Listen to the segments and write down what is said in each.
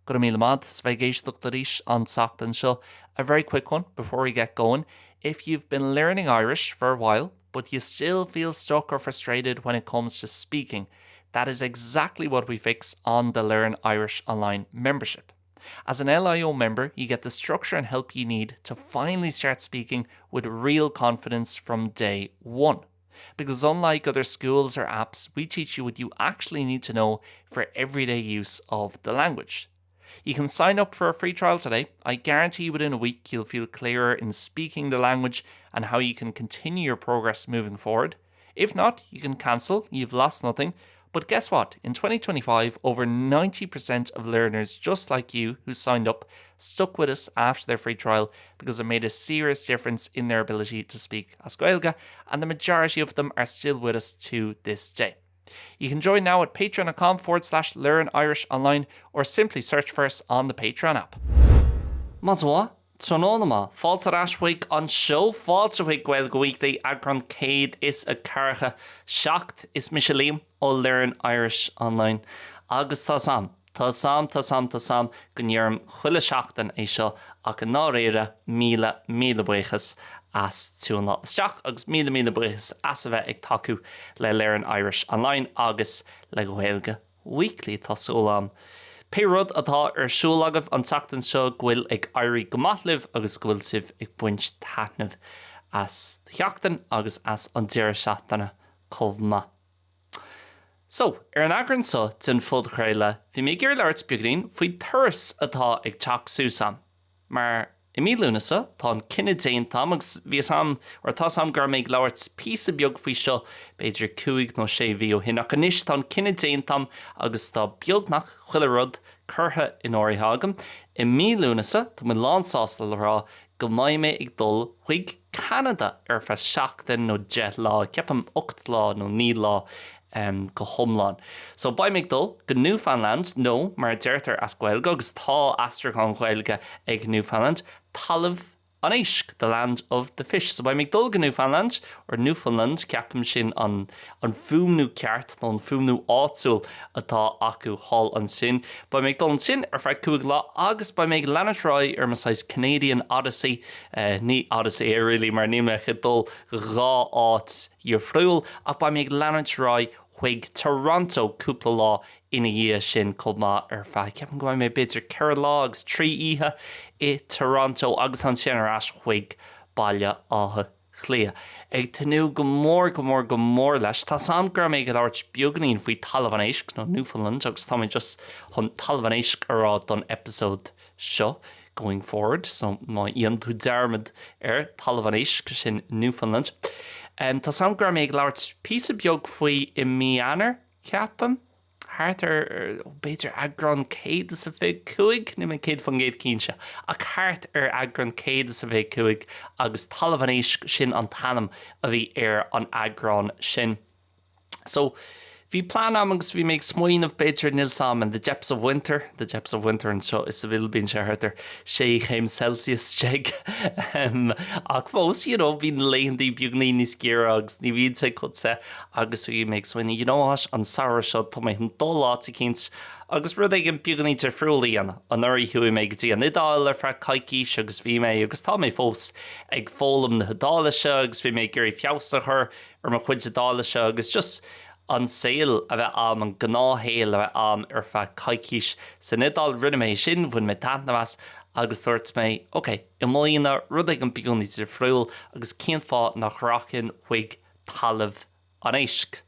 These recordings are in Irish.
Go raibh míle maith as bheith ag éisteacht arís an tseachtain seo. A very quick one before we get going. If you've been learning Irish for a while, but you still feel stuck or frustrated when it comes to speaking, that is exactly what we fix on the Learn Irish Online membership. As an LIO member, you get the structure and help you need to finally start speaking with real confidence from day one. Because unlike other schools or apps, we teach you what you actually need to know for everyday use of the language. You can sign up for a free trial today. I guarantee within a week you'll feel clearer in speaking the language and how you can continue your progress moving forward. If not, you can cancel, you've lost nothing. But guess what? In 2025, over 90% of learners just like you who signed up stuck with us after their free trial because it made a serious difference in their ability to speak as Gaeilge, and the majority of them are still with us to this day. You can join now at patreon.com forward slash learn Irish online or simply search for us on the Patreon app. Más mhaith, tráthnóna maith, fáilte ar ais chuig an seó, fáilte chuig Gaeilge Weekly, eagrán 147. Is mise Liam ó Learn Irish Online agus tá 's a'm, tá 's a'm, tá 's a'm, tá 's a'm go ndeirim chuile sheachtain é seo ach i ndáiríre míle, míle buíochas as tiúnáil isteach agus míle, míle buíochas as a bheith ag tacú le Learn Irish Online agus le Gaeilge Weekly. Tá súil a'm pé rud atá ar siúl agaibh an tseachtain seo go bhfuil ag éirí go maith libh agus go bhfuil sibh ag baint taitneamh as do sheachtain agus as an deireadh seachtaine chomh maith. So, ar an eagrán seo den phodchraoladh, bhí mé ag iarraidh labhairt beagáinín faoi turas atá ag teacht suas a'm. Mar i mí Lúnasa, tá an cinneadh déanta a'm agus bhí 'fhios a'm, or tá 'fhios a'm go raibh mé ag labhairt píosa beag faoi seo b'fhéidir cúig nó sé mhí ó shin ach anois tá an cinneadh déanta a'm agus tá beagnach chuile rud curtha in áirithe agam. I mí Lúnasa, tá mé lán sásta le rá go mbeidh mé ag dul chuig Ceanada ar feadh seachtain nó 10 lá, ceapaim 8 lá nó 9 lá go hiomlán. So beidh mé ag dul go Newfoundland nó mar a deirtear as Gaeilge agus tá aistriúchán Gaeilge ag Newfoundland, Talamh an Éisc, the land of the fish. So beidh mé ag dul go Newfoundland or Newfoundland, ceapaim sin an an fuaimniú ceart nó an fuaimniú áitiúil atá acu thall ansin. Beidh mé ag dul ansin ar feadh 5 lá agus beidh mé ag leanúint ar aghaidh ar mo saghas Canadian Odyssey, ní Odyssey é really mar níl mé ach ag dul go dhá áit dhifriúil, ach beidh mé ag leanúint ar aghaidh chuig Toronto cúpla lá ina dhiaidh sin chomh maith ar feadh, ceapaim go mbeidh mé b'fhéidir 4 lá agus 3 oíche i Toronto agus ansin ar ais chuig Baile Átha Cliath. Ag tnúth go mór go mór go mór leis. Tá 's a'm go raibh mé ag labhairt beagáinín faoi Talamh an Éisc nó Newfoundland agus tá mé just chun Talamh an Éisc a rá don episode seo going forward so má dhéanann tú dearmad ar Talamh an Éisc sin Newfoundland. Tá 's a'm go raibh mé ag labhairt píosa beag faoi i mí Eanáir, ceapaim. thart ar, b'fhéidir, eagrán 125, níl mé 100% cinnte, ach thart ar eagrán 125 agus Talamh an Éisc, sin an t-ainm a bhí ar an eagrán sin. So, bhí plean a'm agus bhí mé ag smaoineamh, b'fhéidir, níl 's a'm, in the depths of winter, the depths of winter anseo i Seville, bíonn sé thart ar 16 chéim Celsius, ach fós, you know, bíonn laethanta beagainín níos giorra agus ní bhíonn sé chomh te agus bhí mé ag smaoineamh, you know what, an samhradh seo tá mé chun dul áit eicínt agus rud éigin beagáinín difriúil a dhéanamh. Anuraidh chuaigh mé go dtí an Iodáil ar feadh coicís agus bhí mé, agus tá mé fós, ag foghlaim na hIodáilise agus bhí mé ag iarraidh feabhas a chur ar mo chuid Iodáilise agus just an saol a bheith a'm, an gnáthshaol a bheith a'm ar feadh coicís san Iodáil. Rinne mé sin, bhain mé taitneamh as agus dúirt mé, ok, i mbliana rud éigin beagáinín difriúil agus cén fáth nach rachainn chuig Talamh an Éisc.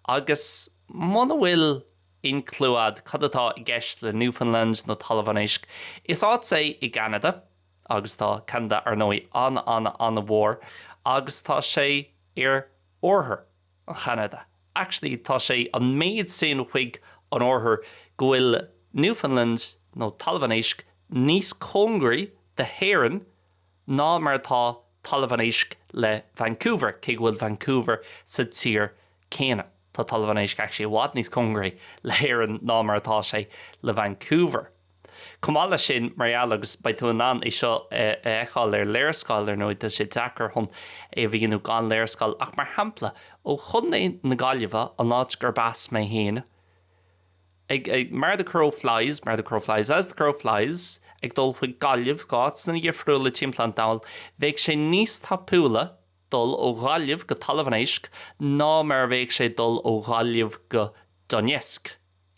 Agus muna bhfuil aon clue a'd cad atá i gceist le Newfoundland nó Talamh an Éisc, is áit é i gCeanada, agus tá Ceanada ar ndóigh an-an-an-mhór, agus tá sé ar oirthear an Cheanada. Actually tá sé an méid sin chuig an oirthear go bhfuil Newfoundland nó Talamh an Éisc níos cóngaraí do hÉirinn ná mar atá Talamh an Éisc le Vancouver, cé go bhfuil Vancouver sa tír céanna. Tá Talamh an Éisc actually i bhfad níos cóngaraí le hÉirinn ná mar atá sé le Vancouver. Chomh maith leis sin, mar gheall, agus beidh tú in ann é seo a fheiceáil ar léarscáil, ar ndóigh, tá sé deacair chun é a mhíniú gan léarscáil, ach mar shampla, ó Chontae na Gaillimhe, an áit gurb as mé féin, Ag, ag, mar the crow flies, mar the crow flies, as the crow flies, ag dul chuig Gaillimh, go áiteanna difriúla timpeall an domhain, bheadh sé níos tapúla dul ó Ghaillimh go Talamh an Éisc ná mar a bheadh sé dul ó Ghaillimh go Donetsk,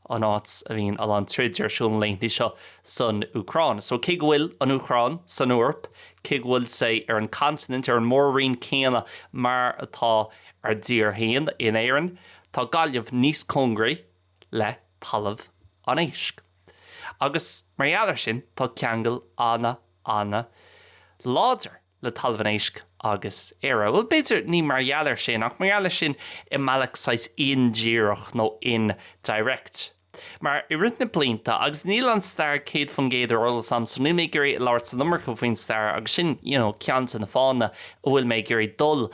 an áit a bhíonn a lán troid ar siúl na laethanta seo san Úcráin. So cé go bhfuil an Úcráin san Eoraip, cé go bhfuil sé ar an continent, ar an mór-roinn céanna mar atá ár dtír féin in Éirinn, tá Gaillimh níos cóngaraí le Talamh an Éisc. Agus mar gheall air sin, tá ceangal ana, ana láidir le Talamh an Éisc agus Éire. Bhuel, b'fhéidir ní mar gheall air sin, ach mar gheall air sin i mbealach saghas indíreach nó indirect. Mar i rith na blianta, agus níl an stair 100% ar eolas a'm, so níl mé ag iarraidh labhairt an iomarca faoin stair agus sin, you know, ceann de na fáthanna a bhfuil mé ag iarraidh dul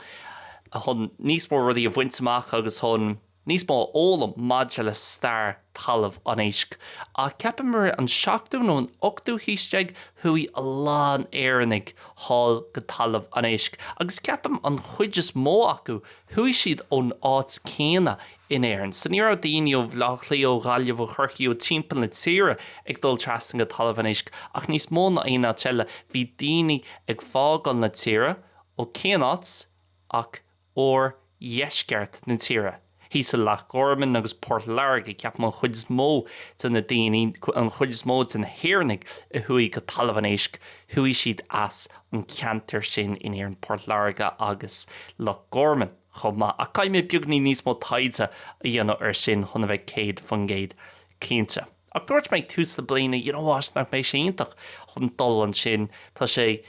chun níos mó rudaí a bhaint amach agus chun níos mó a fhoghlaim maidir le stair Talamh an Éisc. Ach ceapaim i rith an seachtú nó an ochtú haois déag chuaigh a lán Éireannaigh thall go Talamh an Éisc agus ceapaim an chuid is mó acu chuaigh siad ón áit céanna in Éirinn. So ní raibh daoine ó Bhaile Átha Cliath, ó Ghaillimh, ó Chorcaigh, ó timpeall na tíre ag dul trasna go Talamh an Éisc ach níos mó ná aon áit eile bhí daoine ag fágáil na tíre ó cén áit ach oirdheisceart na tíre, thíos i Loch Gorman agus Port Láirge, ceapaim an chuid is mó de na daoine, an chuid is mó de na hÉireannaigh a chuaigh go Talamh an Éisc, chuaigh siad as an ceantar sin in Éirinn, Port Láirge agus Loch Gorman chomh maith. Ach caithfidh mé beagainín níos mó taighde a dhéanamh ar sin chun a bheith 100% cinnte. Ach dúirt mé ag tús na bliana, you know what, nach mbeidh sé iontach chun dul ansin, tá sé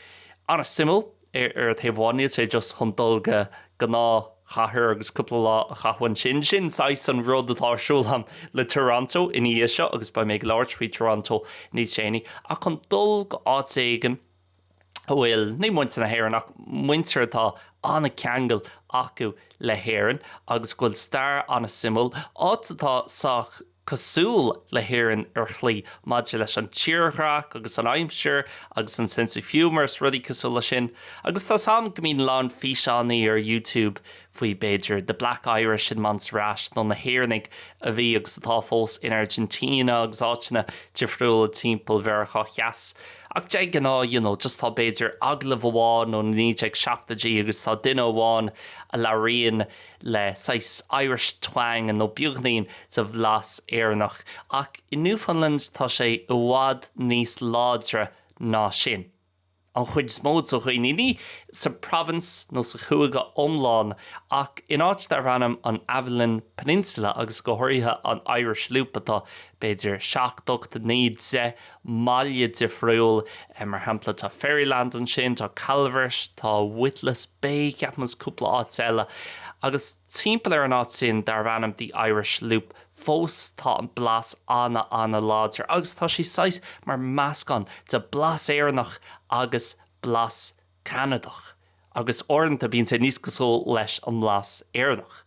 an-suimiúil, Ar taobh amháin, níl sé just chun dul go gnáthchathair agus cúpla lá a chaitheamh ansin. Sin saghas an rud atá ar siúl agam le Toronto ina dhiaidh seo agus beidh mé ag labhairt faoi Toronto níos déanaí. Ach chun dul go áit éigin a bhfuil, ní muintir na hÉireann ach muintir atá an-cheangal acu le hÉirinn agus go bhfuil stair an-suimiúil, áit atá sách cosúil le hÉirinn ar shlí maidir leis an tírdhreach agus an aimsir agus an sense of humour is rudaí cosúil leis sin. Agus tá 's a'm go mbíonn a lán físeánaí ar YouTube faoi b'fhéidir the Black Irish in Montserrat nó na hÉireannaigh a bhí agus atá fós in Argentina agus áiteanna difriúla timpeall Mheiriceá Theas. Ach de ghnáth you know just tá b'fhéidir agallamh amháin ó na 1970idí agus tá duine amháin a labhraíonn le saghas Irish twang nó beagainín de bhlas Éireannach, ach i Newfoundland tá sé i bhfad níos láidre ná sin. An chuid is mó de dhaoine, ní sa province nó sa chúige iomlán, ach in áit darb ainm an Avalon Peninsula agus go háirithe an Irish Loop atá b'fhéidir 7, 8, 9, 10 mbaile difriúil, mar shampla tá Ferryland ansin, tá Calvert, tá Witless Bay, ceapaim agus cúpla áit eile. Agus timpeall ar an áit sin darbh ainm The Irish Loop fós tá an blas ana ana láidir agus tá sé saghas mar meascán de blas Éireannach agus blas Ceanadach agus uaireanta bíonn sé níos cosúil leis an mblas Éireannach.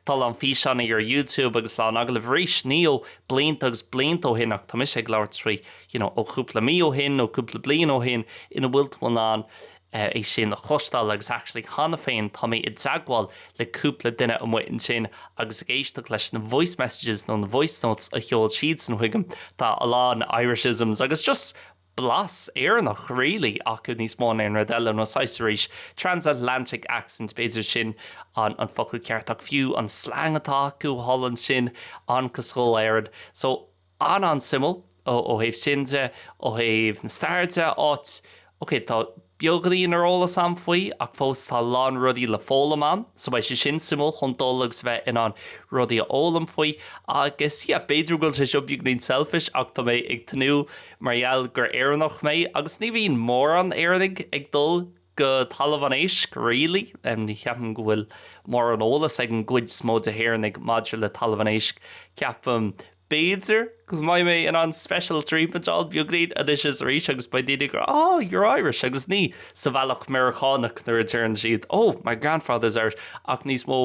Tá a lán físeáin ar YouTube agus a lán agallamh arís, ní ó blianta agus blianta ó shin ach tá mise ag labhairt faoi you know ó chúpla mí ó shin nó cúpla bliain ó shin ina bhfuil tú in ann é sin a chloisteáil agus actually cheana féin tá mé i dteagmháil le cúpla duine amuigh ansin agus ag éisteacht leis na voice messages nó na voice notes a sheol siadsan chuigam tá a lán Irishisms agus just blas Éireannach really acu níos mó ná aon rud eile, nó saghas arís transatlantic accent b'fhéidir sin an an focal ceart ach fiú an slang atá acu thall ansin an-cosúil le Éirinn. So an-an-suimiúil ó ó thaobh sin de, ó thaobh na staire de, áit ok tá beagáinín ar eolas a'm faoi ach fós tá a lán rudaí le foghlaim a'm so beidh sé sin suimiúil chun dul agus bheith in ann rudaí a fhoghlaim faoi agus yeah b'fhéidir go bhfuil sé seo beagáinín selfish ach tá mé ag tnúth mar gheall gur Éireannach mé agus ní bhíonn mórán Éireannaigh ag dul go Talamh an Éisc really. Ní cheapaim go bhfuil mórán eolas ag an gcuid is mó de hÉireannaigh maidir le Talamh an Éisc. Ceapaim b'fhéidir go mbeidh mé in ann special treatment a fháil beagáinín anois is arís agus beidh daoine ag rá oh you're Irish agus ní sa bhealach Meiriceánach nuair a deireann siad oh my grandfather's Irish ach níos mó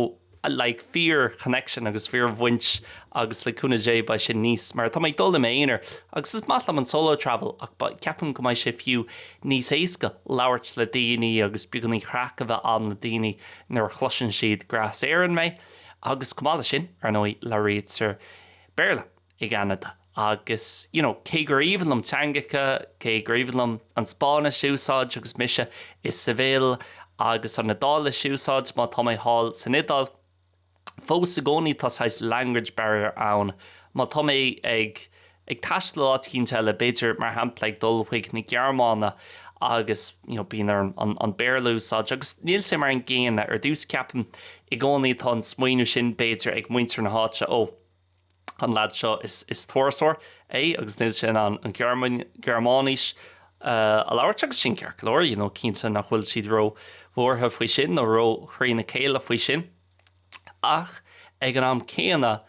like fíor connection agus fíor bhaint agus le cúnamh Dé beidh sé níos mar tá mé ag dul i m'aonar agus is maith liom an solo travel ach ceapaim go mbeidh sé fiú níos éasca labhairt le daoine agus beagáinín craic a bheith ann le daoine nuair a chloiseann siad gur as Éirinn mé agus chomh maith leis sin ar ndóigh labhraítear Béarla. i gCeanada. Agus, you know, cé gur aoibhinn liom teangacha, cé gur aoibhinn liom an Spáinnis a úsáid agus mise i Seville agus an Iodáilis a úsáid má tá mé thall san Iodáil, fós i gcónaí tá saghas language barrier ann. Má tá mé ag ag taisteal áit eicínt eile, b'fhéidir, mar shampla, ag dul chuig na Gearmáine agus, you know, bíonn orm an an Béarla a úsáid agus níl sé mar an gcéanna. Ar dtús, ceapaim i gcónaí tá an smaoineamh sin, b'fhéidir, ag muintir na háite, ó, an leaid seo is is turasóir é agus níl sé in ann an Ghearmáinis a labhairt agus sin ceart go leor, you know, cinnte nach bhfuil siad ró bhuartha faoi sin nó ró thrína chéile faoi sin. Ach ag an am céanna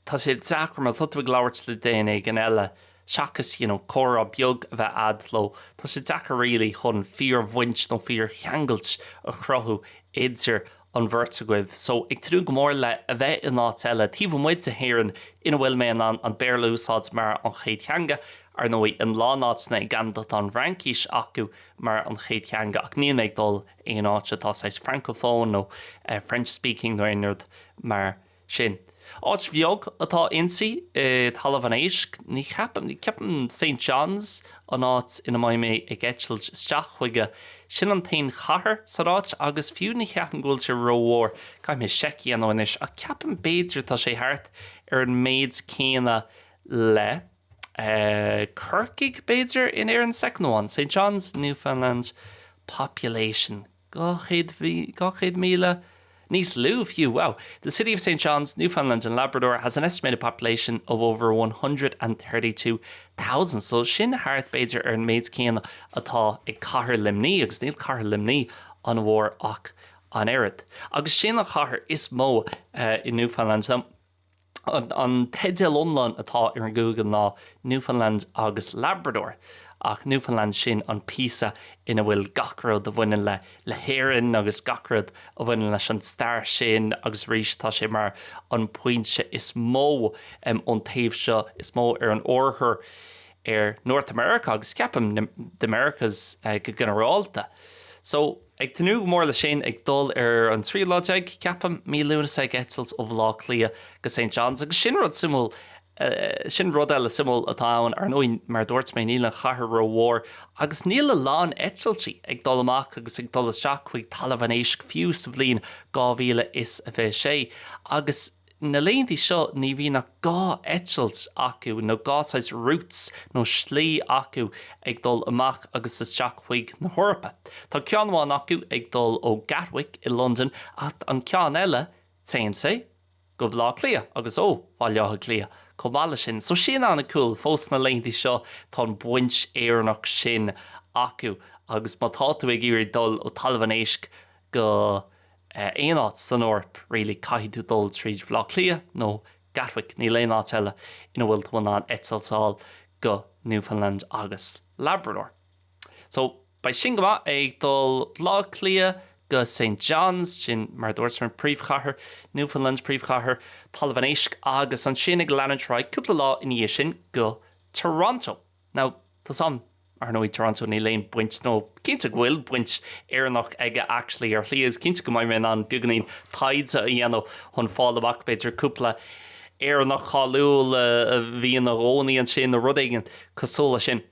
tá sé deacair má tá tú ag labhairt le duine éigin eile seachas, you know, comhrá beag a bheith a'd leo, tá sé deacair really chun fíor-bhaint nó fíor-cheangailt a chruthú idir an bheirt agaibh. So, ag tnúth go mór le a bheith in áit eile, taobh amuigh de hÉirinn, ina bhfuil mé in ann an Béarla a úsáid mar an chéad teanga. Ar ndóigh, in a lán áiteanna i gCeanada tá an Fhraincis acu mar an chéad teanga ach níl mé ag dul aon áit atá saghas francophone nó French speaking nó aon rud mar sin. Áit bheag atá inti i Talamh an Éisc. Ní cheapaim, ceapaim St John's an áit ina mbeidh mé ag eitilt isteach chuige. Sin an t-aon chathair san áit agus fiú ní cheapaim go bhfuil sé rómhór. Caithfidh mé seic a dhéanamh anois ach ceapaim b'fhéidir tá sé thart ar an méid céanna le Corcaigh b'fhéidir in Éirinn. Second one, St John's, Newfoundland population. 200,000 níos lú fiú wow. The city of St John's, Newfoundland and Labrador has an estimated population of over 132,000 so sin thart b'fhéidir ar an méid céanna atá ag cathair Luimní agus níl cathair Luimní an-mhór ach an oiread. Agus sin an chathair is mó i Newfoundland. An teideal iomlán atá ar an gcúige ná Newfoundland agus Labrador, ach Newfoundland sin an píosa ina bhfuil gach rud a bhaineann le le hÉirinn agus gach rud a bhaineann leis an stair sin agus arís tá sé mar an pointe is mó ón taobh seo is mó ar an oirthear ar North America agus ceapaim the Americas go ginearálta. So. Ag tnúth go mór leis sin, ag dul ar an tríú lá déag, ceapaim, mí Lúnasa ag eitilt ó Bhaile Átha Cliath go St John's agus sin rud suimiúil, sin rud eile suimiúil atá ann, ar ndóigh, mar a dúirt mé, níl an chathair rómhór agus níl a lán eitiltí ag dul amach agus ag dul isteach chuig Talamh an Éisc fiú sa bhliain 2026 agus Na laethanta seo ní bhíonn ach 2 eitilt acu, nó 2 saghas routes nó slí acu ag dul amach agus isteach chuig na hEorpa. Tá ceann amháin acu ag dul ó Gatwick i Londain ach an ceann eile téann sé go Baile Átha Cliath agus ó Bhaile Átha Cliath chomh maith leis sin. So sin an-cool, fós na laethanta seo tá an baint Éireannach sin acu agus má tá tú ag iarraidh dul ó Talamh an Éisc go aon áit san Eoraip really caithfidh tú dul tríd Bhaile Átha Cliath nó Gatwick, níl aon áit eile ina bhfuil tú in ann eitilt a fháil go Newfoundland agus Labrador. So beidh sin go maith ag dul Baile Átha Cliath go St John's, sin mar a dúirt mé príomhchathair Newfoundland, príomhchathair Talamh an Éisc agus ansin ag leanúint ar aghaidh cúpla lá ina dhiaidh sin go Toronto. Now, tá 's a'm, ar ndóigh, Toronto, níl aon baint, nó cinnte go bhfuil baint Éireannach aige actually ar shlí, agus cinnte go mbeidh mé in ann beagáinín taighde a dhéanamh chun fáil amach b'fhéidir cúpla Éireannach cáiliúil a bhí ina gcónaí ansin nó rud éigin cosúil leis sin.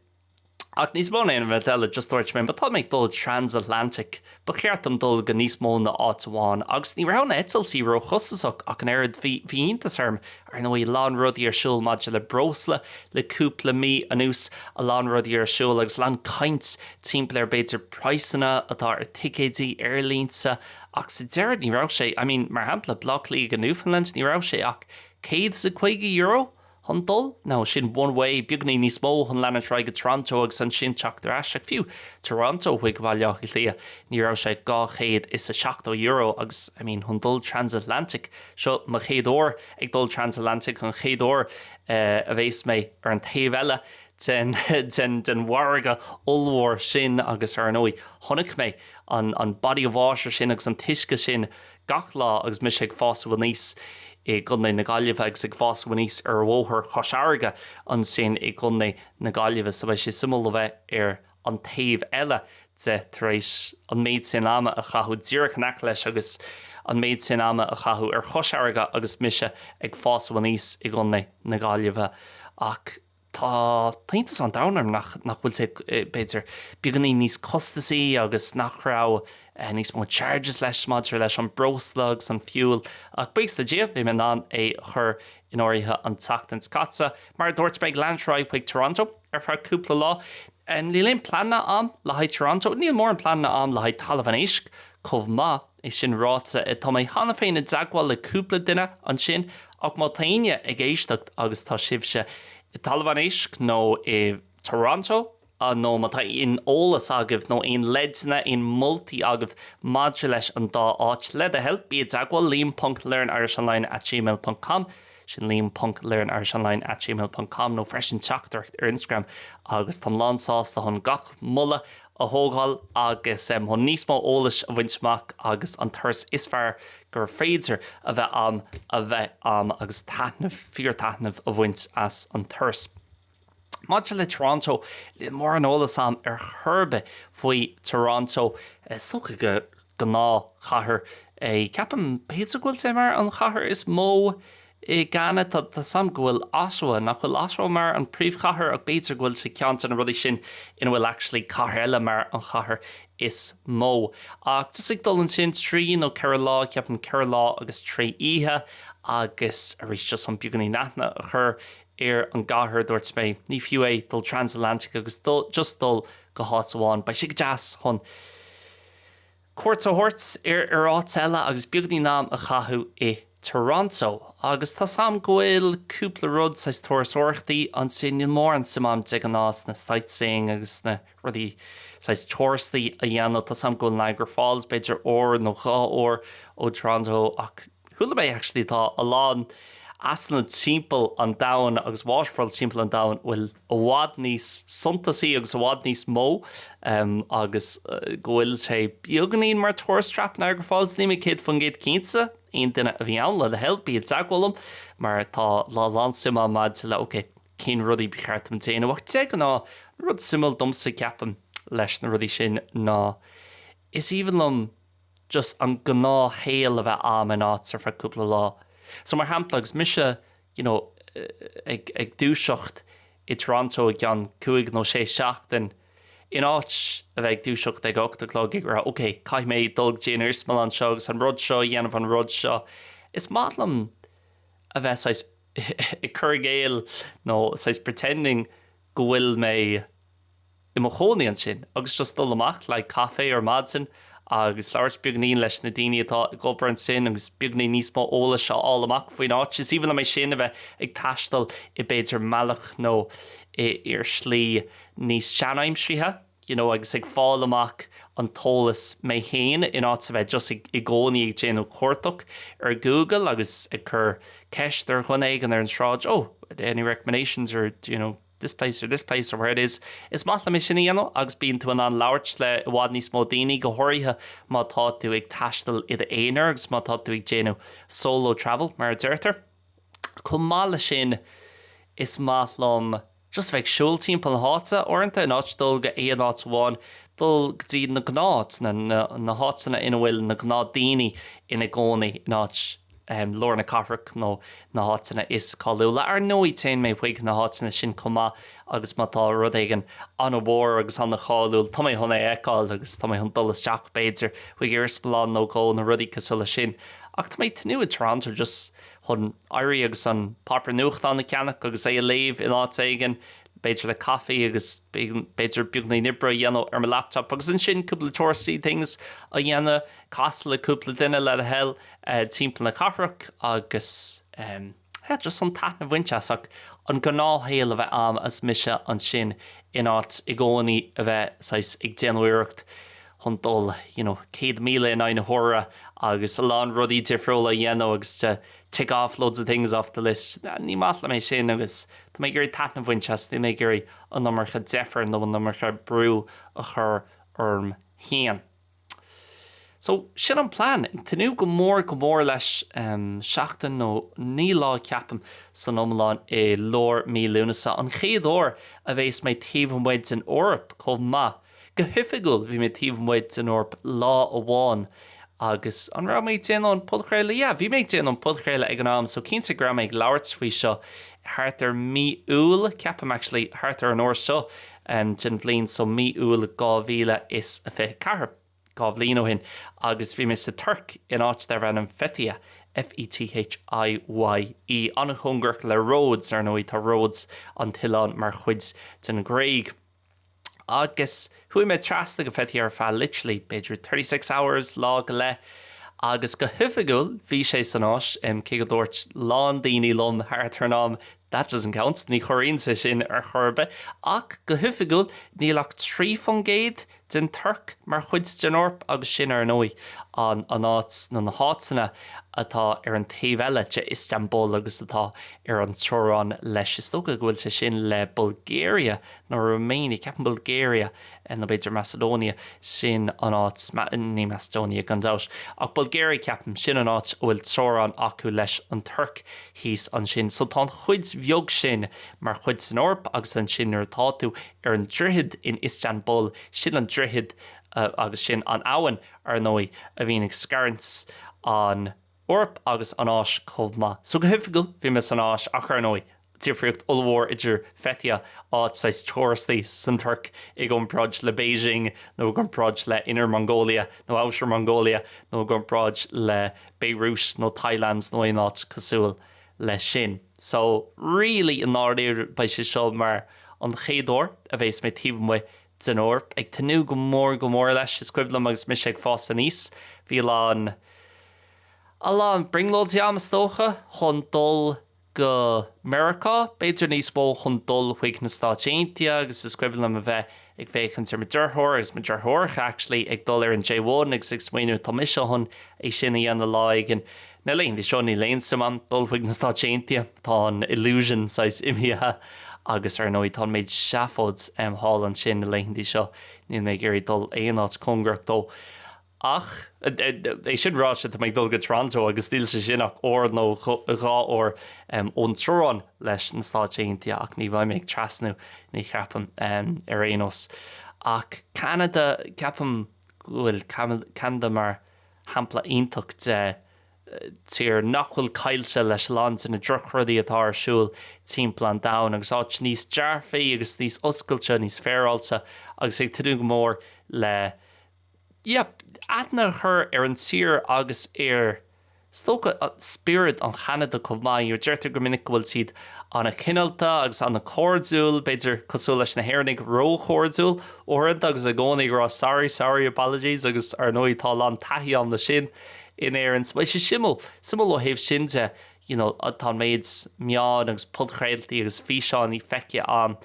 Ach níos mó ná aon rud eile, just dúirt mé, má tá mé ag dul transatlantic, Ba cheart dom dul go níos mó ná áit amháin agus ní raibh na heitiltí róchostasach ach an oiread. Bhí bhí iontas orm, ar ndóigh, a lán rudaí ar siúl maidir le breosla le cúpla mí anuas, a lán rudaí ar siúl agus a lán caint timpeall ar b'fhéidir praghsanna atá ar ticéidí aerlínte ach sa deireadh ní raibh sé, I mean, mar shampla, Baile Átha Cliath go Newfoundland, ní raibh sé ach €150. chun dul, nó sin one way, beagáinín níos mó chun leanúint ar aghaidh go Toronto agus ansin teacht ar ais, ach fiú Toronto chuig Baile Átha Cliath ní raibh sé €270 agus I mean chun dul transatlantic, seo mo chéad uair ag dul transatlantic, an chéad uair a bhéas mé ar an taobh eile den den den bhfarraige ollmhór sin agus ar ndóigh chonaic mé an an body of water sin agus an t-uisce sin gach lá agus mise ag fásadh aníos i gContae na Gaillimhe agus ag fásadh aníos ar bhóthar Chois Fharraige ansin i gContae na Gaillimhe so beidh sé suimiúil a bheith ar an taobh eile de tar éis an méid sin ama a chaitheamh díreach in aice leis agus. an méid sin ama a chaitheamh ar Chois Fharraige agus mise ag fás aníos i gContae na Gaillimhe. Ach tá iontas an domhain orm nach nach bhfuil sé, b'fhéidir, beagáinín níos costasaí agus nach raibh níos mó charges leis maidir leis an breosla agus an fuel. Ach buíochas le Dia, bhí mé in ann é a chur in áirithe an tseachtain seo caite. Mar a dúirt mé, ag leanúint ar aghaidh chuig Toronto ar feadh cúpla lá. Níl aon pleananna a'm le haghaidh Toronto. Níl mórán pleananna a'm le haghaidh Talamh an Éisc chomh maith. É sin ráite, tá mé cheana féin i dteagmháil le cúpla duine ansin ach má tá éinne ag éisteacht agus tá sibhse i dTalamh an Éisc nó i Toronto, nó má tá aon eolas agaibh nó aon leideanna, aon moltaí agaibh maidir leis an dá áit, le do thoil, bí i dteagmháil, liam ponc learnirishonline at gmail ponc com, sin liam ponc learnirishonline at gmail ponc com, nó freisin teachtaireacht ar Instagram agus táim lán sásta chun gach moladh a thógáil agus chun níos mó eolais a bhaint amach agus an turas is fearr gur féidir a bheith a'm a bheith a'm agus taitneamh, fíor-taitneamh a bhaint as an turas. Maidir le Toronto, níl mórán eolas a'm ar chor ar bith faoi Toronto. Is dócha gur gnáthchathair é. Ceapaim, b'fhéidir go bhfuil sé mar an chathair is mó i gCeanada. Tá 'fhios a'm go bhfuil Ottawa, nach bhfuil Ottawa mar an príomhchathair ach b'fhéidir go bhfuil sé ceann de na rudaí sin ina bhfuil actually cathair eile mar an chathair is mó. Ach just ag dul ansin trí nó ceithre lá, ceapaim ceithre lá agus trí oíche agus arís just chun beagáinín aithne a chur ar an gcathair, dúirt mé, ní fiú é dul transatlantic agus just dul go háit amháin. Beidh sé go deas chun cuairt a thabhairt ar áit eile agus beagáinín am a chaitheamh i Toronto. Agus tá 's a'm go bhfuil cúpla rud, saghas turasóireachtaí ansin, níl mórán suim a'm de ghnáth sna sightseeing agus sna rudaí saghas turastaí a dhéanamh. Tá 's a'm go bhfuil Niagara Falls b'fhéidir uair nó dhá uair ó Toronto ach Chuala mé actually tá a lán easanna timpeall an domhain agus waterfalls timpeall an domhain a bhfuil i bhfad níos suntasaí agus i bhfad níos mó agus go bhfuil sé beagáinín mar tourist trap Niagara Falls. Níl mé 100% cinnte aon duine a bhí ann le do thoil bí i dteagmháil liom mar tá a lán suim agam maidir le ok cén rudaí ba cheart dom déanamh ach de ghnáth an rud suimiúil domsa ceapaim leis na rudaí sin ná is aoibhinn liom just an gnáthshaol a bheith a'm in áit ar feadh cúpla lá. So mar shampla agus mise you know ag ag dúiseacht i Toronto i gceann cúig nó sé seachtain, in áit a bheith ag dúiseacht ag a hocht a chlog ag rá ok caithfidh mé dul go dtí an iarsmalann seo agus an rud seo a dhéanamh an rud seo, is maith liom a bheith saghas ag cur i gcéill nó saghas pretending go bhfuil mé i mo chónaí ansin agus just dul amach le haghaidh caife ar maidin agus labhairt beagainín leis na daoine atá ag obair ansin agus beagainín níos mó eolais a fháil amach faoin áit. Is aoibhinn liom é sin a bheith ag taisteal i b'fhéidir mbealach nó i ar shlí níos seanaimseartha you know agus ag fáil amach an t-eolas mé féin in áit a bheith just ag i gcónaí ag déanamh cuardach ar Google agus ag cur ceist ar dhuine éigin ar an sráid oh any recommendations or do you know this place or this place or where it is. Is maith liom é sin a dhéanamh agus bíonn tú in ann labhairt le i bhfad níos mó daoine, go háirithe má tá tú ag taisteal i d'aonar agus má tá tú ag déanamh solo travel mar a deirtear. Chomh maith leis sin, is maith liom just bheith ag siúl timpeall na háite uaireanta, in áit dul go aon áit amháin, dul go dtí na gnáth-áiteanna, na háiteanna ina bhfuil na gnáthdaoine ina gcónaí, in áit lár na cathrach nó na háiteanna is cáiliúla. Ar ndóigh, téann mé chuig na háiteanna sin chomh maith agus má tá rud éigin an-mhór agus an-cháiliúil, tá mé chun é a fheiceáil agus tá mé chun dul isteach, b'fhéidir, chuig iarsmalann nó dhó nó rudaí cosúil leis sin. Ach tá mé ag tnúth i Toronto just chun éirí agus an páipéar nuachtáin a cheannach agus é a léamh in áit éigin, b'fhéidir le caife agus b'fhéidir beagáinín oibre a dhéanamh ar mo laptop agus ansin cúpla touristy things a dhéanamh, casadh le cúpla duine le do thoil. timpeall na cathrach agus yeah just an taitneamh a bhaint as ach an gnáthshaol a bheith a'm is mise ansin in áit i gcónaí a bheith saghas ag déanamh iarracht chun dul you know 100,000 in aghaidh na huaire agus a lán rudaí difriúla a dhéanamh agus to tick off loads of things off the list. Ní maith liom é sin agus tá mé ag iarraidh taitneamh a bhaint as, níl mé ag iarraidh an iomarca deifir nó an iomarca brú a chur orm féin. So, sin an plean. Ag tnúth go mór go mór leis. Seachtain nó 9 lá ceapaim san iomlán i lár mí Lúnasa. An chéad uair a bhéas mé taobh amuigh den Eoraip chomh maith. Go hoifigiúil bhí mé taobh amuigh den Eoraip lá amháin. Agus an raibh mé ag déanamh an podchraoladh? Yeah, bhí mé ag déanamh an podchraoladh ag an am, so cinnte go raibh mé ag labhairt faoi seo thart ar mí Iúil, ceapaim actually, thart ar an uair seo den bhliain, so mí Iúil 2024, 2 bhliain ó shin, agus bhí mé sa Tuirc in áit darbh ainm Fethiye, F-E-T-H-I-Y-E, an-chóngarach le Rhodes, ar ndóigh, tá Rhodes, an t-oileán, mar chuid den Ghréig. Agus chuaigh mé trasna go Fethiye ar feadh literally b'fhéidir 36 hours, lá go leith, agus go hoifigiúil bhí sé san Áis, cé go dúirt lán daoine liom thart ar an am that doesn't count, ní chomhaireann sé sin ar chor ar bith, ach go hoifigiúil níl ach 3% den Tuirc mar chuid den Eoraip agus sin ar ndóigh an an áit nó na háiteanna atá ar an taobh eile de Istanbul agus atá ar an teorainn leis, is dócha go bhfuil sé sin le Bulgaria nó Romania, ceapaim Bulgaria nó b'fhéidir Macedonia, sin an áit, ní Macedonia gan dabht, ach Bulgaria ceapaim, sin an áit a bhfuil teorainn acu leis an Tuirc thíos ansin. So tá an chuid bheag sin mar chuid den Eoraip agus ansin nuair atá tú ar an droichead in Istanbul, sin an droichead agus sin an abhainn ar ndóigh a bhíonn ag scarúint an Eoraip agus an Áis chomh maith. So go hoifigiúil bhí mé san Áis ach ar ndóigh, difríocht ollmhór idir Fethiye, áit saghas turasóirí san Tuirc i gcomparáid le Beijing nó i gcomparáid le Inner Mongolia nó Outer Mongolia nó i gcomparáid le Beirut nó Thailand nó aon áit cosúil leis sin. So really i ndáiríre beidh sé seo mar an chéad uair a bheas mé taobh amuigh den Eoraip. Ag tnúth go mór go mór leis. Is cuimhin liom agus mise ag fás aníos bhí a lán a lán brionglóidí a'm is dócha chun dul go Meiriceá, b'fhéidir níos mó chun dul chuig na Stáit Aontaithe agus is cuimhin liom a bheith ag féachaint ar mo deartháir agus mo deartháireacha actually ag dul ar an J1 agus ag smaoineamh tá mise chun é sin a dhéanamh lá éigin. Na laethanta seo níl aon suim a'm dul chuig na Stáit Aontaithe, tá an illusion saghas imithe agus ar ndóigh tá an méid seafóid thall ansin na laethanta seo níl mé ag iarraidh dul aon áit cóngarach dó. Ach, é sin ráite, tá mé ag dul go Toronto agus níl sé sin ach uair nó dhá uair ón teorainn leis na Stáit Aontaithe ach ní bheidh mé ag trasnú, ní cheapaim, ar aon nós. Ach Ceanada, ceapaim go bhfuil Ceanada mar shampla iontach de tír nach bhfuil caillte leis a lán de na drochrudaí atá ar siúl timpeall an domhain agus áit níos dearfaí agus níos oscailte, níos féaráilte agus ag tnúth go mór le yeah, aithne a chur ar an tír agus ar, is dócha, spiorad an Cheanada chomh maith. You know, deirtear go minic go bhfuil siad an-chineálta agus an-chairdiúil, b'fhéidir cosúil leis na hÉireannaigh, róchairdiúil uaireanta agus i gcónaí ag rá sorry, sorry, apologies agus ar ndóigh tá a lán taithí ann leis sin in Éirinn. So beidh sé suimiúil, suimiúil ó thaobh sin de, you know, tá an méid meáin agus podchraoltaí agus físeáin feicthe a'm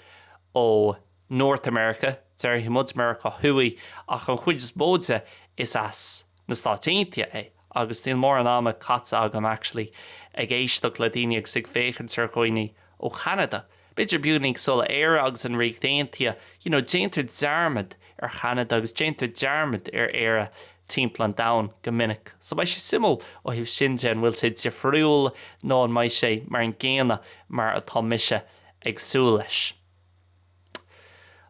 ó North America, déarfaidh muid Meiriceá Thuaidh, ach an chuid is mó de is as na Stáit Aontaithe é agus níl mórán ama caite agam actually ag éisteacht le daoine agus ag féachaint ar dhaoine ó Cheanada. B'fhéidir beagáinín cosúil le Éire agus an Ríocht Aontaithe, you know déantar dearmad ar Cheanada agus déantar dearmad ar Éire timpeall an domhain go minic. So beidh sé suimiúil ó thaobh sin de an bhfuil sé difriúil nó an mbeidh sé mar an gcéanna mar atá mise ag súil leis.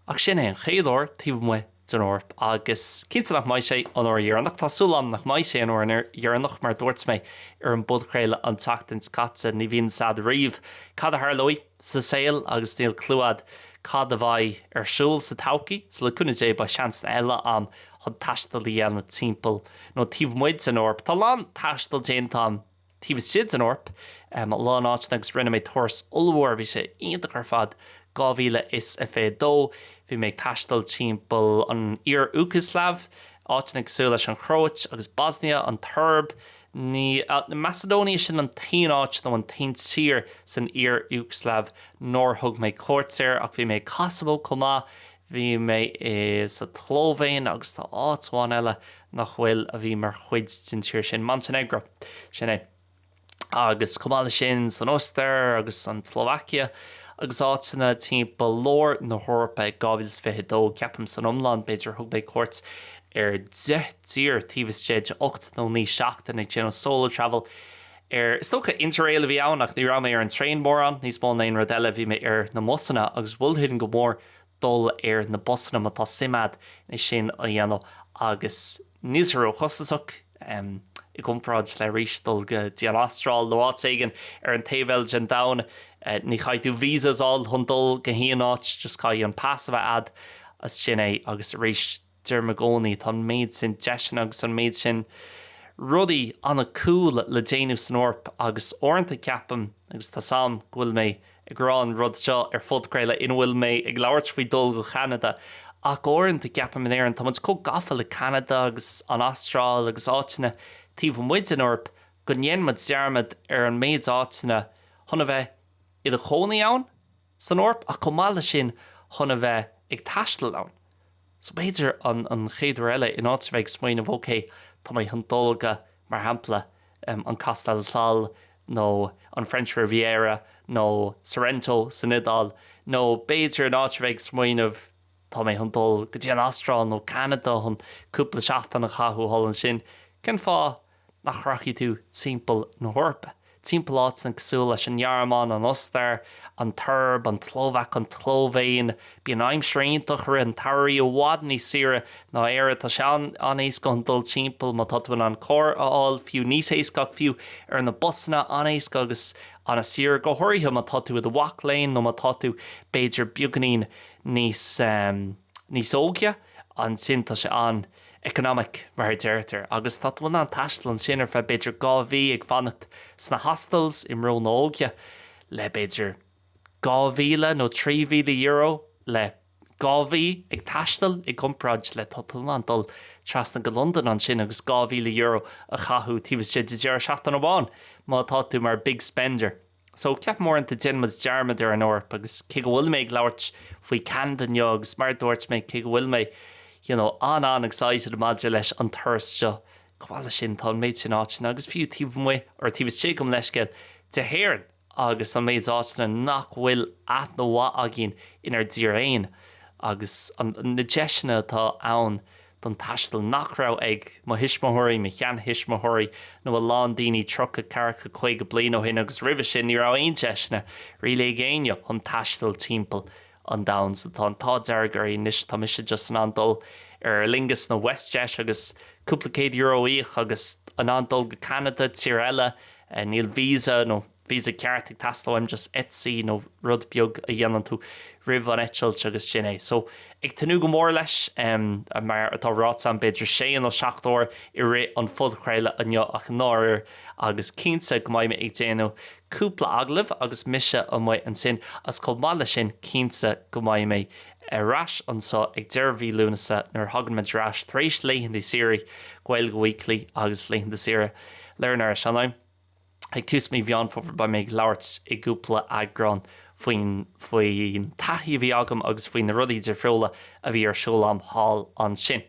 Ach sin é an chéad uair taobh amuigh den Eoraip agus cinnte nach mbeidh sé an uair dheireanach. Tá súil agam nach mbeidh sé an uair dheireanach mar dúirt mé ar an bpodchraoladh an tseachtain seo caite, ní bhíonn 's a'd riamh cad a tharlóidh sa saol agus níl clue a'd cad a bheidh ar siúl sa todhchaí. So le cúnamh Dé beidh seansanna eile a'm chun taisteal a dhéanamh timpeall nó taobh amuigh den Eoraip. Tá a lán taistil déanta a'm taobh istigh den Eoraip, a lán áiteanna agus rinne mé turas ollmhór, bhí sé iontach ar fad, 2022, bhí mé ag taisteal timpeall an iar-Iúgaslaiv, áiteanna cosúil leis an Chróit agus Bosnia, an tSoirb, ní, Macedonia, sin an t-aon áit nó an t-aon tír san iar-Iúgaslaiv nár thug mé cuairt air ach bhí mé i Kosovo chomh maith, bhí mé i sa tSlóivéin agus tá áit amháin eile nach bhfuil, a bhí mar chuid den tír sin, Montenegro, sin é. Agus chomh maith leis sin, san Ostair agus an tSlóvaicia agus áiteanna timpeall lár na hEorpa i 2022, ceapaim san iomlán, b'fhéidir, thug mé cuairt ar 10 dtír taobh istigh de 8 nó 9 seachtain ag déanamh solo travel ar, is dócha, Interrail a bhí ann ach ní raibh mé ar an traein mórán, níos mó ná aon rud eile, bhí mé ar na mbusanna agus mholfainn go mór dul ar na busanna má tá suim a'd é sin a dhéanamh agus níl sé róchostasach. I gcomparáid le arís dul go dtí an Astráil nó áit éigin ar an taobh eile den domhan, ní chaithfidh tú visas a fháil chun dul go haon áit, just caithfidh an pas a bheith a'd agus sin é. Agus arís, deirim i gcónaí, tá an méid sin deiseanna agus an méid sin rudaí an-cool le déanamh san Eoraip agus uaireanta ceapaim, agus tá 's a'm go bhfuil mé ag rá an rud seo ar phodchraoladh ina bhfuil mé ag labhairt faoi dul go Ceanada ach uaireanta ceapaim in Éirinn tá muid chomh gafa le Ceanada agus an Astráil agus áiteanna taobh amuigh den Eoraip go ndéanann muid dearmad ar an méid áiteanna chun a bheith i do chónaí ann san Eoraip ach chomh maith leis sin chun a bheith ag taisteal ann. So b'fhéidir an an chéad uair eile in áit a bheith ag smaoineamh ok tá mé chun dul go, mar shampla, an Costa del Sol nó an French Riviera nó Sorrento san Iodáil nó b'fhéidir in áit a bheith ag smaoineamh tá mé chun dul go dtí an Astráil nó Ceanada chun cúpla seachtain a chaitheamh thall ansin, cén fáth nach rachaidh tú timpeall na hEorpa, timpeall áiteanna cosúil leis an nGearmáin, an Ostair, an tSoirb, an tSlóvaic, an tSlóivéin. Bíonn aimsir iontach i rith an tsamhraidh, i bhfad níos saoire ná Éire. Tá sé an-éasca chun dul timpeall má tá tú in ann carr a fháil, fiú níos éasca ach fiú ar na busanna, an-éasca agus an-saor, go háirithe má tá tú i do mhac léinn nó má tá tú b'fhéidir beagáinín níos níos óige, ansin tá sé an. economic mar a deirtear, agus tá tú in ann taisteal ansin ar feadh b'fhéidir 2 mhí ag fanacht sna hostels i mBró na hÓige le b'fhéidir 2,000 nó €3,000 le 2 mhí ag taisteal i gcomparáid le tá tú in ann dul trasna go Londain ansin agus €2,000 a chaitheamh taobh istigh de deireadh seachtaine amháin má tá tú mar big spender. So, ceapaim uaireanta déanann muid dearmad ar an Eoraip agus cé go bhfuil mé ag labhairt faoi Ceanada inniu agus mar a dúirt mé cé go bhfuil mé you know an-an-excited maidir leis an turas seo, chomh maith leis sin tá an méid sin áiteanna agus fiú taobh amuigh or taobh istigh gabh mo leithscéal de hÉirinn agus an méid áiteanna nach bhfuil aithne mhaith againn inár dtír fhéin agus an na deiseanna atá ann don taisteal nach raibh ag mo thuismitheoirí, mo sheanthuismitheoirí nó a lán daoine 30, 40, 50 bliain ó shin agus roimhe sin ní raibh aon deiseanna really ag éinne chun taisteal timpeall an domhain. So tá an t-ádh dearg orainn anois, tá mise just in ann dul ar Aer Lingus nó WestJet agus cúpla céad euro a íoc agus in ann dul go Ceanada, tír eile, níl visa nó visa ceart ag teastáil uaim, just ETSI nó rud beag a dhéanann tú roimh an eitilt agus sin é. So, ag tnúth go mór leis, mar atá ráite agam b'fhéidir sé nó seacht uair i rith an phodchraoladh inniu ach i ndáiríre agus cinnte go mbeidh mé ag déanamh cúpla agallamh agus mise amuigh ansin agus chomh maith leis sin cinnte go mbeidh mé ar ais anseo ag deireadh mhí Lúnasa nuair a thagann muid ar ais tar éis laethanta saoire Gaeilge Weekly agus laethanta saoire Learn Irish Online. Ag tús mí Mheán Fómhair beidh mé ag labhairt i gcúpla eagrán faoin faoin taithí a bhí agam agus faoi na rudaí difriúla a bhí ar siúl a'm thall ansin.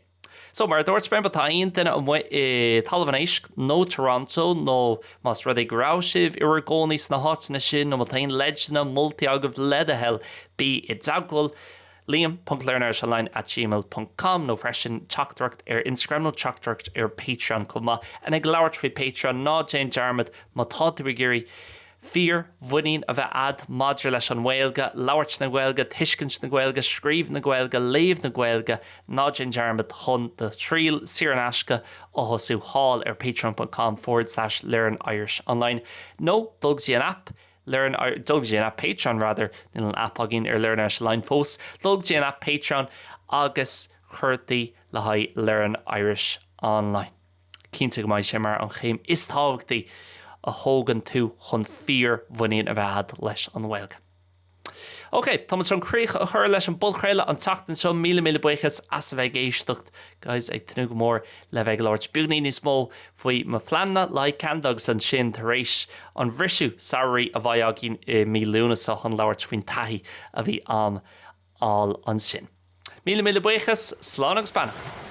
So, mar a dúirt mé, má tá aon duine amuigh i Talamh an Éisc nó Toronto nó más rud é go raibh sibh i bhur gcónaí sna háiteanna sin nó má tá aon leideanna, moltaí agaibh le do thoil, bí i dteagmháil. Liam ponc learnirishonline at gmail ponc com nó freisin teachtaireacht ar Instagram nó teachtaireacht ar Patreon chomh maith. And ag labhairt faoi Patreon, ná déan dearmad má tá tú ag iarraidh fíor mhuinín a bheith a'd maidir leis an nGaeilge, labhairt na Gaeilge, tuiscint na Gaeilge, scríobh na Gaeilge, léamh na Gaeilge, ná déan dearmad chun do thriail saor in aisce a thosú thall ar patreon ponc com forward slash learnirishonline nó dul go dtí an aip Learn, dul go dtí an aip Patreon rather, níl an aip againn ar Learn Irish Online fós, dul go dtí an aip Patreon agus cuartaigh le haghaidh Learn Irish Online. Cinnte go mbeidh sé mar an chéim is tábhachtaí a thógann tú chun fíor-mhuinín a bheith agat leis an nGaeilge. Ok, tá muid chun críoch a chur leis an bpodchraoladh an tseachtain seo. Míle míle buíochas as a bheith ag éisteacht, guys. Ag tnúth go mór le bheith ag labhairt beagainín níos mó faoi mo phleananna le haghaidh Ceanada agus ansin tar éis an bhriseadh samhraidh a bheidh againn i mí Lúnasa chun labhairt faoin taithí a bhí a'm thall ansin. Míle míle buíochas, slán agus beannacht!